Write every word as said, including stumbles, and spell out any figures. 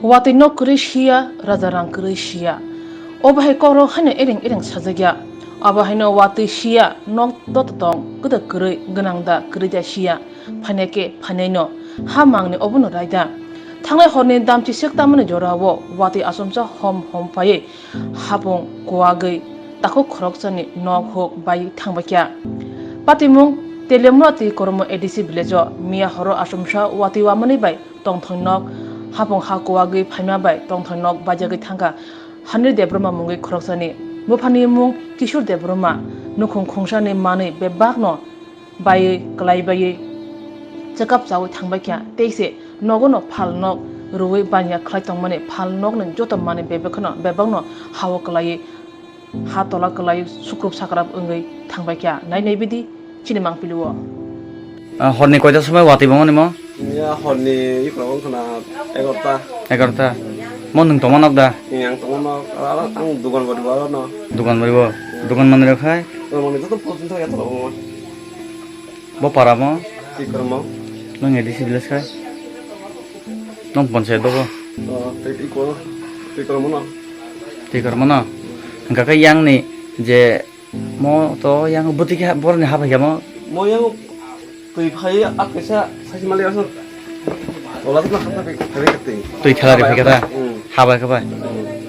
Watwi nok kwrwi siya, raja rang kwrwi siya. Obo hai kokrok haino ereng ereng sajakya. Abo haino watwi siya, nok doto tong, kwda kwrwi, gwnang da, kwrwi da siya. Phainai khe phainaino, ha mangni obono raida. Thangnai horni damchi sek tamani jorao watwi achomsa hom hom phaiwi hapung kuagwi takhuk khoroksani nok huk bai thangbaikha. Patimung Teliamura twi Kormo A D C village-o miya horo achomsa watwi wamani bai tongthoi nok hapung ha kuagwi phaima bai tongthoi nok baijagwi thangkha Hanir Debbarma mungwi khoroksani. Buphani mung Kishore Debbarma, nukhung khungsani manwi bebakno baiwi kwlai baiwi chekap chawi thangbaikha, tei se nogo no phal nok rwui baniya khlai tongmani phal nokni joto manwi bebakno, bebakno hao kwlaiwi ha tola kwlai sukrub sakrab wngwi thangbaikha. Nai nai bidi chini mangpili o. Ah, horni koita somoi watwi bongmani mo? Ya, horni ikhla wngkhana egarota. Egarota. Mo nwng tongma nok da? Ang tongma nok, aro ang dugan bari bo aro no. Dugan bari bo? Dugan manwi rok hai? Dugan manwi joto phone thang ya tolo bo. Bo para mo? Twi Kormo. Nwng A D C village khai? Nwng panchayat bo? Oh, twi, twi Kormo. Twi Kormo no. Twi Kormo no? Hwnkha khe yang ni je mo to yang bwtwi khe borok ni ha phai kha mo? Mo yang twi phai a kaisa saisi mali aswk. Tola twi ha phai, phai kha twi. Twi thela ri phai kha ta? Hmm. Ha bai kha bai? Hmm.